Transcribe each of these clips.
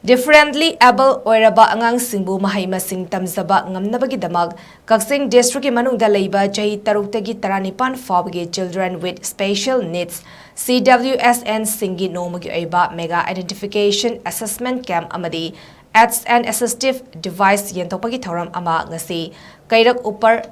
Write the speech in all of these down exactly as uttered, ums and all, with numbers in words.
Differently able ꯑꯣꯏꯔꯕ ꯑꯉꯥꯡꯁꯤꯡꯕꯨ ꯃꯍꯩ ꯃꯁꯤꯡ ꯇꯝꯖꯕ ꯉꯝꯅꯕꯒꯤꯗꯃꯛ ꯀꯛꯆꯤꯡ districtꯀꯤ ꯃꯅꯨꯡꯗ ꯂꯩꯕ ꯆꯍꯤ ꯇꯔꯨꯛꯇꯒꯤ ꯇꯔꯥꯅꯤꯄꯥꯟ ꯐꯥꯎꯕꯒꯤ children with special needs, C W S N, ꯁꯤꯡꯒꯤ ꯅꯣꯡꯃꯒꯤ ꯑꯣꯏꯕ mega identification assessment camp ꯑꯃꯗꯤ aids and assistive device ꯌꯦꯟꯊꯣꯛꯄꯒꯤ ꯊꯧꯔꯝ ꯑꯃ ꯉꯁꯤ ꯀꯩꯔꯛ ꯎꯄꯔ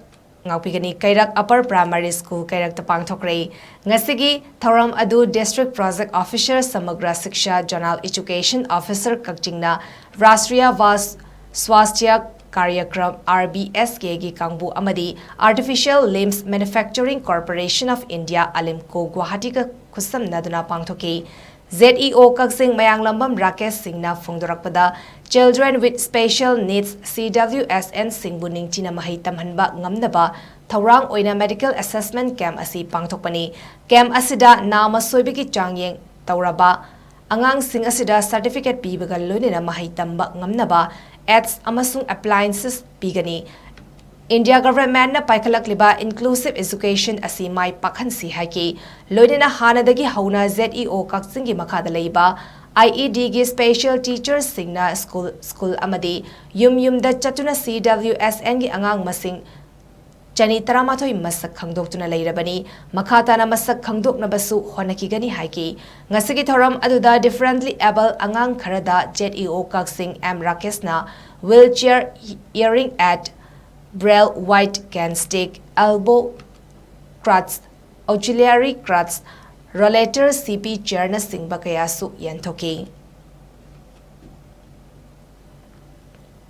ꯉꯥꯛꯄꯤꯒꯅꯤ꯫ ꯀꯩꯔꯛ Upper Primary School ꯀꯩꯔꯛꯇ ꯄꯥꯡꯊꯣꯛꯈ꯭ꯔꯦ꯫ ꯉꯁꯤꯒꯤ ꯊꯧꯔꯝ ꯑꯗꯨ District Project Officer Samagra Shiksha, Zonal Education Officer ꯀꯛꯆꯤꯡꯅ Rashtriya Vas-, Swasthya Karyakram, R B S K, ꯒꯤ ꯀꯥꯡꯕꯨ ꯑꯃꯗꯤ Artificial Limbs Manufacturing Corporation of India, ALIMCO, ꯒꯨꯋꯥꯍꯥꯇꯤꯒ ꯈꯨꯠꯁꯝꯅꯗꯨꯅ ꯄꯥꯡꯊꯣꯛꯈꯤ꯫ Z E O ꯀꯛꯆꯤꯡ ꯃꯌꯥꯡꯂꯝꯕꯝ ꯔꯥꯀꯦꯁ ꯁꯤꯡꯅ ꯐꯣꯡꯗꯣꯔꯛꯄꯗ, children with special needs, C W S N, ꯁꯤꯡꯕꯨ ꯅꯤꯡꯊꯤꯅ ꯃꯍꯩ ꯇꯝꯍꯟꯕ ꯉꯝꯅꯕ ꯊꯧꯔꯥꯡ ꯑꯣꯏꯅ medical assessment camp ꯑꯁꯤ ꯄꯥꯡꯊꯣꯛꯄꯅꯤ꯫ Camp ꯑꯁꯤꯗ ꯅꯥꯃ ꯁꯣꯏꯕꯒꯤ ꯆꯥꯡꯌꯦꯡ ꯇꯧꯔꯕ ꯑꯉꯥꯡꯁꯤꯡ ꯑꯁꯤꯗ certificate ꯄꯤꯕꯒ ꯂꯣꯏꯅꯅ ꯃꯍꯩ ꯇꯝꯕ ꯉꯝꯅꯕ aids ꯑꯃꯁꯨꯡ appliances ꯄꯤꯒꯅꯤ꯫ India governmentꯅ ꯄꯥꯏꯈꯠꯂꯛꯂꯤꯕ inclusive education ꯑꯁꯤ ꯃꯥꯏ ꯄꯥꯛꯍꯟꯁꯤ ꯍꯥꯏꯈꯤ꯫ ꯂꯣꯏꯅꯅ ꯍꯥꯟꯅꯗꯒꯤ ꯍꯧꯅ Z E O ꯀꯛꯆꯤꯡꯒꯤ ꯃꯈꯥꯗ ꯂꯩꯕ I E Dꯒꯤ special teacherꯁꯤꯡꯅ school, school ꯑꯃꯗꯤ ꯌꯨꯝ ꯌꯨꯝꯗ ꯆꯠꯇꯨꯅ C W S Nꯒꯤ ꯑꯉꯥꯡ ꯃꯁꯤꯡ ꯆꯅꯤ ꯇꯔꯥꯃꯥꯊꯣꯏ ꯃꯁꯛ ꯈꯪꯗꯣꯛꯇꯨꯅ ꯂꯩꯔꯕꯅꯤ꯫ ꯃꯈꯥ ꯇꯥꯅ ꯃꯁꯛ ꯈꯪꯗꯣꯛꯅꯕꯁꯨ ꯍꯣꯠꯅꯈꯤꯒꯅꯤ ꯍꯥꯏꯈꯤ꯫ ꯉꯁꯤꯒꯤ ꯊꯧꯔꯝ ꯑꯗꯨꯗ differently able ꯑꯉꯥꯡ ꯈꯔꯗ Z E O ꯀꯛꯆꯤꯡ M ꯔꯥꯀꯦꯁꯅ wheelchair, hearing aid, braille, white cane stick, elbow crutch, auxiliary crutch, rollator, C P chairꯅꯆꯤꯡꯕ ꯀꯌꯥꯁꯨ ꯌꯦꯟꯊꯣꯛꯈꯤ꯫